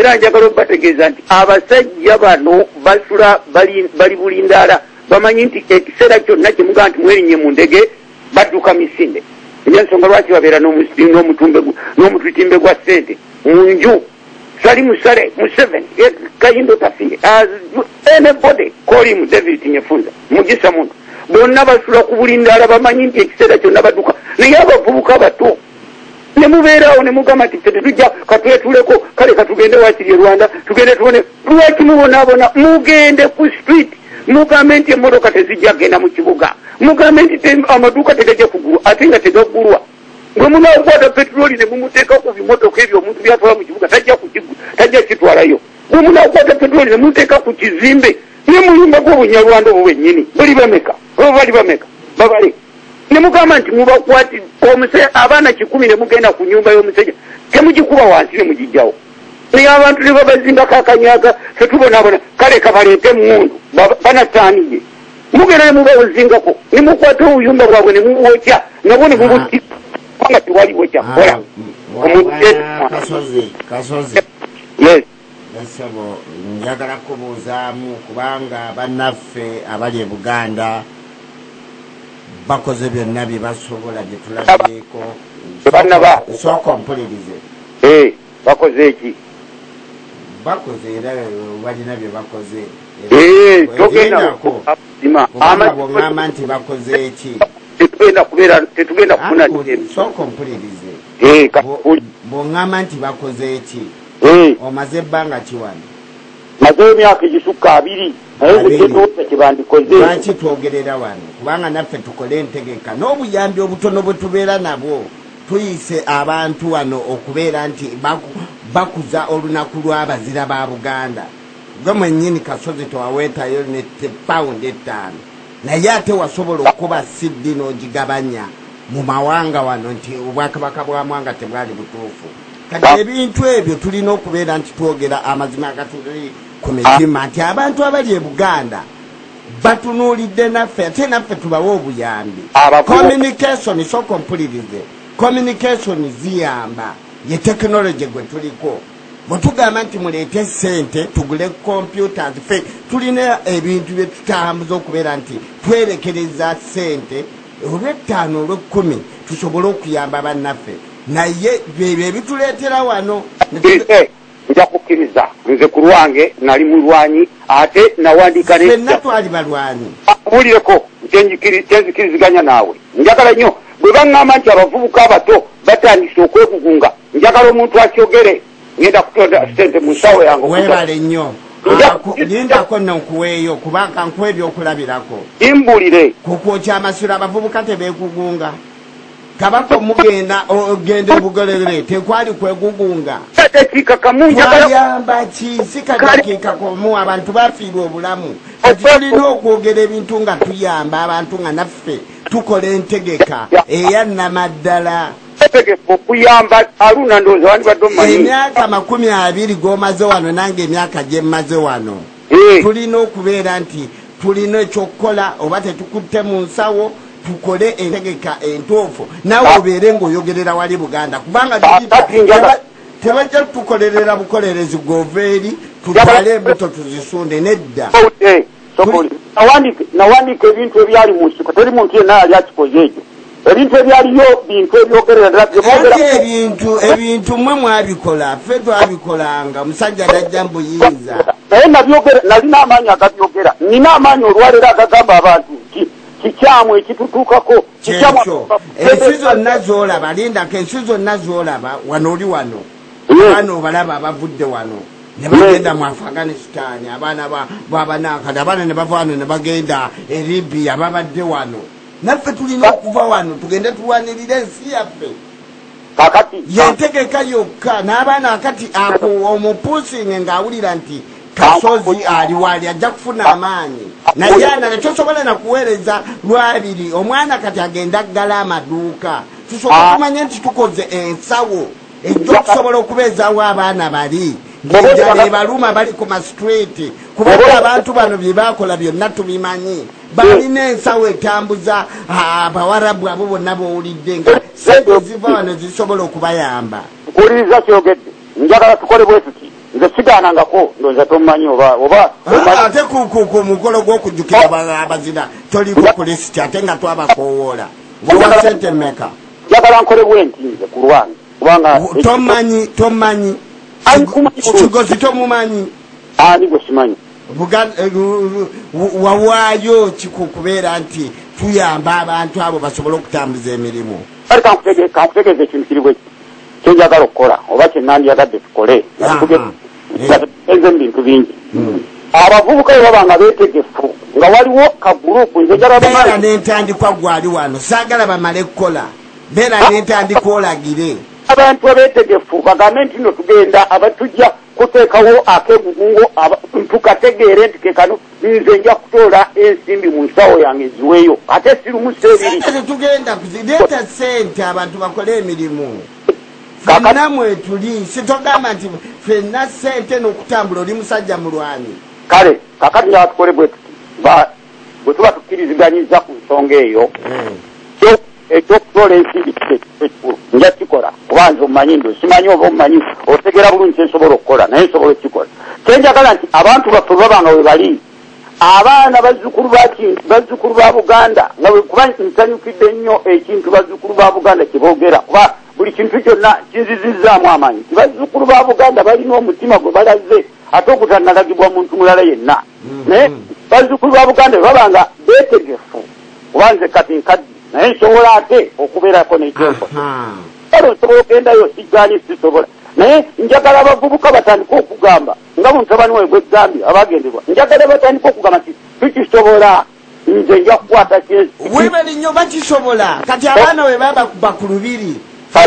Era njagala okubategeeza nti abasajja bano basula bali bulindaala, bamanyi nti ekiseera kyonna kyemugaa nti mwerinye mu ndege badduka misinde. Ebyensonga lwaki babeera n'omutitimbe gwa ssente mu nju. Sali Musale, Museveni, Kayindo Tafiye, anybody call him David Tinyefuza, Mugisa Muntu, bonna basula ku bulindaala, bamanyi nti ekiseera kyonna badduka. Naye abavubuka bato ne mubeeraawo ne mugamba nti ffe tetujja, katwetuleko, kale katugende wakiri e Rwanda, tugende tubone. Lwaki mubonaabona? Mugende ku street, mugambe nti emmotoka tezijja kgenda mu kibuga, mugambe nti amaduuka tegajja kugulwa, ate nga tegaggulwa. Bwe munaakwata petroli ne mumuteeka ku bimotoka ebyo omuntu byatwala mu kibuga tajja kitwalayo. Bwe munaakwata petroli ne mumuteeka ku kizimbe ne muyimbako obunyarwanda obwo bwennyini, buli bameka oba bali bameka babale, ne mugamba nti mubakwati abaana 10 ne mugenda ku nyumba y'omusajja temugikuba wansi ne mugijjawo. Naye abantu ne babazimbako akanyaga, ffe tubonaabona. Kale kabaleete emmundu banataaniye, mugenda ne mubawuzingako ne mukwata obuyumba bwabwe ne mubwokya nabwo ne mubutikka kubanga tewaliwo kyakukola. Kasozi, yes, ssebo, njagala kubuuzaamu kubanga bannaffe abali e Buganda bakoze byonna bye basobola bye tulabyeko. Sooka ompulirize. Bakoze eki? Bakoze era balina bye bakoze. Togenda bw'oŋŋamba nti bakoze eki? Tetugenda kufuna. Sooka ompulirize. Bw'oŋŋamba nti bakoze eki, omaze ebbanga ki wano? Maze emyaka egisukka 2. Lwaki twogerera wano? Kubanga naffe tukole entegeka n'obuyambi obutono bwe tubeera nabwo, tuyise abantu wano okubeera nti bakuza olunaku lw'abazira ba Buganda. Gwe mwennyini Kasozi tewaweetayo ne pawundi 5, naye ate wasobola okuba siddi n'ogigabanya mu mawanga wano nti obwakabaka bwa Mwanga tebwali butuufu. Kati ebintu ebyo tulina okubeera nti twogera amazima agatuli ku mitima nti abantu abali e Buganda batunuulidde naffe, ate naffe tubawe obuyambi. Communication, sooka ompulirize, communication ziyamba, ye tekinologi gwe tuliko. Bwe tugamba nti muleete ssente tugule computers, ffe tulina ebintu bye tutambuza okubeera nti twerekereza ssente olw'ettaano olw'ekkumi tusobole okuyamba bannaffe, naye byebyo ebituleetera wano. Nja kukkiriza, nze ku lwange nali mulwanyi ate nawandiika. Ffenna twali balwanyi. Bulireko kyenzikiriziganya naawe. Njagala nnyo bwe baŋŋamba nti abavubuka abato batandise okwegugunga, njagala omuntu akyogere, ngenda kutonda ssente mu nsawo yange. Weebale nnyo. Lindako nno nkuweeyo kubanga nkuwa ebyokulabirako. Imbulire. Kukwokya amasiro abavubuka tebeekugunga. Kabaka omugenda ogenda ebugolere tekwali kwegugunga. Twayamba ki? Si kadakiika komu abantu bafiirwa obulamu. Kati tulina okwogera ebintu nga tuyamba abantu nga naffe tukola entegeka eya nnamaddala. Okuyamba Haruna ndowooza wandibadde omumanyi. Emyaka 20 g'omaze wano nange emyaka gye mmaze wano. Tulina okubeera nti tulina ekyokukola oba tetukutte mu nsawo, tukole entegeka entuufu, naawe obeere ng'oyogerera wali Buganda kubanga tebajja tukolerera bukolerezi gw'ova eri tutwale embuto tuzisunde nedda. Nawandiika ebintu ebyali mu nsiko, teri muntu yenna yali akikoze ekyo. Ebintu ebyaliyo bintu ebyogerera ddala. Ebintu mmwe mwabikola, ffe twabikolanga, omusajja najja mbuyinza. Naye nabyogera, nalina amaanyi agabyogera, nina amaanyi olwaleero agagamba abantu nti kikyamu ekitutuukako. Kyekyo ensi zonna z'olaba, lindako, ensi zonna z'olaba wano oli wano, abaana obalaba abavudde wano ne bagenda mu Afghanistan, abaana babanakati, abaana ne bava wano ne bagenda e Libya, babadde wano. Naffe tulina okuva wano tugende tulwanirire ensi yaffe. Yentegeka yokka n'abaana akati ako omupuusinge ng'awulira nti Kasozi ali wali ajja kufuna amaanyi, naye ana tosobola na kuweereza lwabiri. Omwana kati agenda aggala amaduuka, tusobola okumanya nti tukoze ensawo ejja okusobola okubeezaawo abaana bali ng'enjala ebaluma bali ku ma-street, kubanga abantu bano bye baakola byonna tubimanyi. Balina ensawo etambuza abawarabu abo bonna b'owulidde nga sente ziva wano zisobola okubayamba. Nkuwuliriza kyogedde, njagala tukole bwe tuti. Nze sigaanangako, ndowooza tomumanyi oba ate ku mukolo gw'okujjukira abazira toliko ku lisiti, ate nga twabakoowoola. Wawa sente mmeka? Njagala nkole bwe nti nze ku lwange, kubanga Tomanyi, Kigozi tomumanyi. Ani gwe simanyi? Wawaayo kikukubeera nti tuyamba abantu abo basobole okutambuza emirimu. Kale kankutegeeza ekintu kiri bwe kyenjagala okukola oba kyenandyagadde tukole. Nze mu bintu bingi. Abavubuka bwe baba nga beetegefu nga waliwo kagurupu, nze njagala Beera n'entandikwa gwali wano, saagala bamale kukola, beera n'entandikwa olagire abantu abeetegefu bagambe nti nno tugenda abatujja kuteekawo akeegugungo, tukategeere nti ke kano. Nze nja kutoola ensimbi mu nsawo yange ziweeyo, ate sirumu seebiri. Sente tetugenda kuzireeta, sente abantu bakole emirimu. Ffenna mwetuli, sitogamba nti ffenna sente n'okutambula, oli musajja mulwanyi. Kale kakati njagala tukole bwe tuti, bwe tuba tukkiriziganyiza ku nsonga eyo ekyokutoola ensimbi ekikulu, nja kikola kuba nze omumanyi, ndo simanyi oba omumanyi, otegeera bulungi kyensobola okukola, naye nsobola okukikola. Kyenjagala nti abantu baffe baba nga we bali abaana bazzukulu ba Buganda, nga kuba nsanyukidde nnyo ekintu bazzukulu ba Buganda kye boogera, kuba buli kintu kyonna kinzizizzaamu amaanyi nti bazzukulu ba Buganda balina omutima gwe balaze ate ogutannalagibwa muntu mulala yenna. Naye bazzukulu ba Buganda bwe baba nga beetegefu, kuba nze kati nkaddi, naye nsobola ate okubeerako n'ekyenkola. Kale nsobola okugendayo, sigaanyi, sisobola, naye njagala abavubuka batandike okugamba nga mutabani wawe gwegambye abagenderwa, njagala batandike okugamba nti tukisobola, nze nja kukwata kyensi. Webali nnyo, bakisobola. Kati abaana bwe baba ku lubiri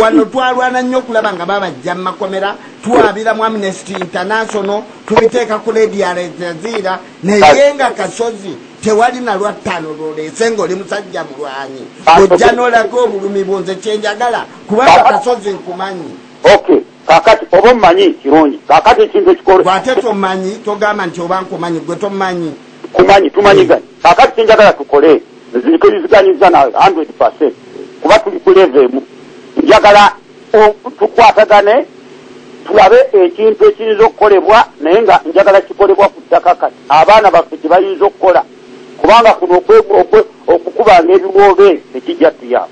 wano, twalwana nnyo okulaba nga babajja mu makomera, twabira mu Amnesty International, tubiteeka ku Radio Aljazeera, naye nga Kasozi tewali na lwattaano lwoleese ng'oli musajja mulwanyi, ojja n'olaga obulumi bwo. Nze kyenjagala, kubanga Kasozi nkumanyi. Okay, kakati oba omumanyi kirungi, kakati ekintu ekikolo Bw'ate tomanyi, togamba nti oba nkumanyi, gwe tomanyi. Kumanyi, tumanyiganye. Kakati kyenjagala tukole, nzikiriziganyiza nawe 100%, kuba tuli ku level emu. Njagala tukwatagane tulabe ekintu ekiyinza okukolebwa, naye nga njagala kikolebwa ku ttaka. Kati abaana baffe kyebayinza okukola, kubanga kuno okukubanga ebiwoobe tekijja tuyamba.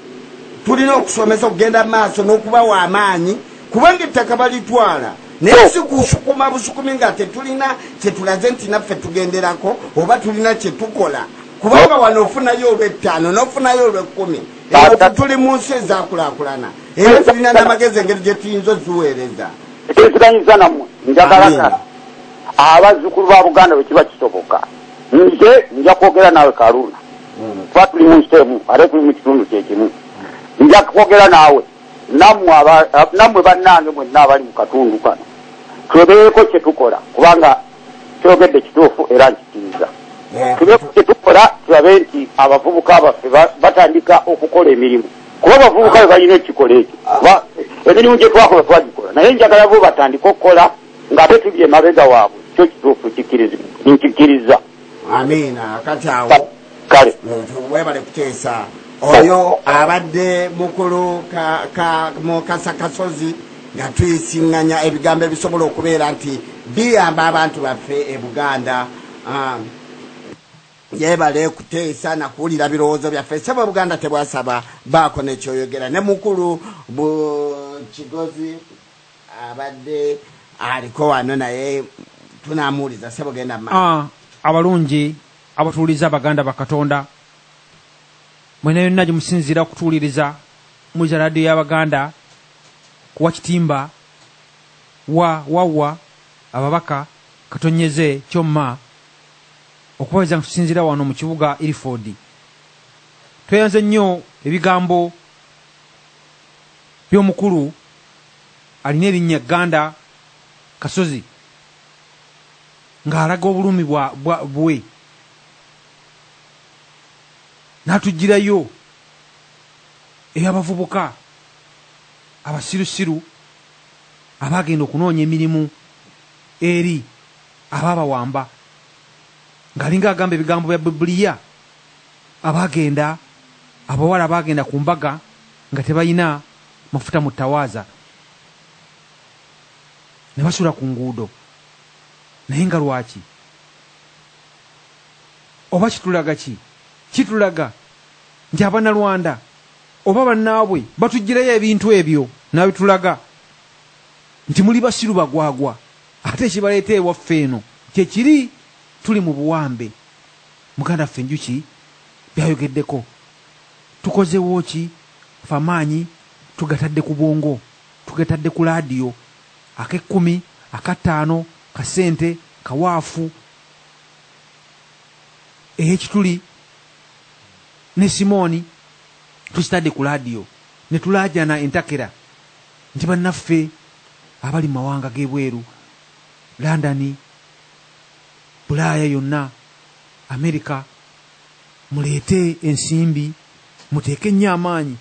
Tulina okusomesa, okugenda maaso n'okubawa amaanyi, kubanga ettaka balitwala, naye si kusukuma busukumi nga tetulina kyetulaze nti naffe tugenderako oba tulina kyetukola, kubanga wano ofunayo olw'ettaano n'ofunayo olw'ekkumi. Eno tuli mu nsi ezakulaakulana, era tulina n'amagezi engeri gye tuyinza oziweereza. Ekiziganyiza nammwe, njagala kala abazzukulu ba Buganda bwe kiba kisoboka, nze nja kwogera naawe Kaluna, kuba tuli mu nsi emu ate tuli mu kitundu kyekimu. Nja kwogera naawe, nammwe bannange mwenna abali mu katundu kano, twebeeko kye tukola, kubanga kyogedde kituufu era nkikiriza. Tubeeko kye tukola, tulabe nti abavubuka baffe batandika okukola emirimu, kuba abavubuka be balina ekikola ekyo, kuba emirimu gye twakola twagikola, naye njagala bo batandike okukola ng'ate tuli emabega waabwe. Kyo kituufu, nkikiriza. Amiina. Kati awo Kale. Webale kuteesa. Oyo abadde mukulu Mukasa Kasozi, nga tuyisiŋŋanya ebigambo ebisobola okubeera nti biyamba abantu baffe e Buganda. Yebale kuteesa nakuwulira birowoozo byaffe. Sebo, Buganda tebwasaba, baako nekyoyogera ne mukulu Kigozi abadde aliko wano, naye tunamuwuliza. Sebo, genda ma. Abalungi abatuwuliriza, abaganda bakatonda mwena yonna gye musinziira okutuwuliriza, muliza radiyo y'Abaganda kuwa kitimba wa wawa ababaka katonyeze kyomma okubaweza nga tusinziira wano mu kibuga Ilford. Tweyanze nnyo ebigambo by'omukulu alina erinnya Ganda Kasozi, ng'alaga obulumi bwe n'atugirayo ey'abavubuka abasirusiru abagenda okunoonya emirimu eri abaabawamba, ng'alinga agamba ebigambo bya Bibuliya, abagenda abawala bagenda ku mbaga nga tebalina mafuta mu ttawaaza ne basula ku nguudo. Naye nga lwaki? Oba kitulaga ki? Kitulaga nti Abanyarwanda oba bannaabwe batuggyirayo ebintu ebyo n'abitulaga nti muli basiru bagwagwa, ate ekibaleeta ewaffe eno kyekiri, tuli mu buwambe. Muganda ffe Njuki byayogeddeko, tukozewo ki? Fe amaanyi tugatadde ku bwongo, tugatadde ku laadiyo, ak'ekkumi, akataano, kasente, kawaafu, ey'ekituli ne Simooni, tukitadde ku laadiyo ne tulaajana entakera nti bannaffe abali mu mawanga g'ebweru, London, Bulaaya yonna, Amerika, muleete ensimbi, muteeke nnyo amaanyi.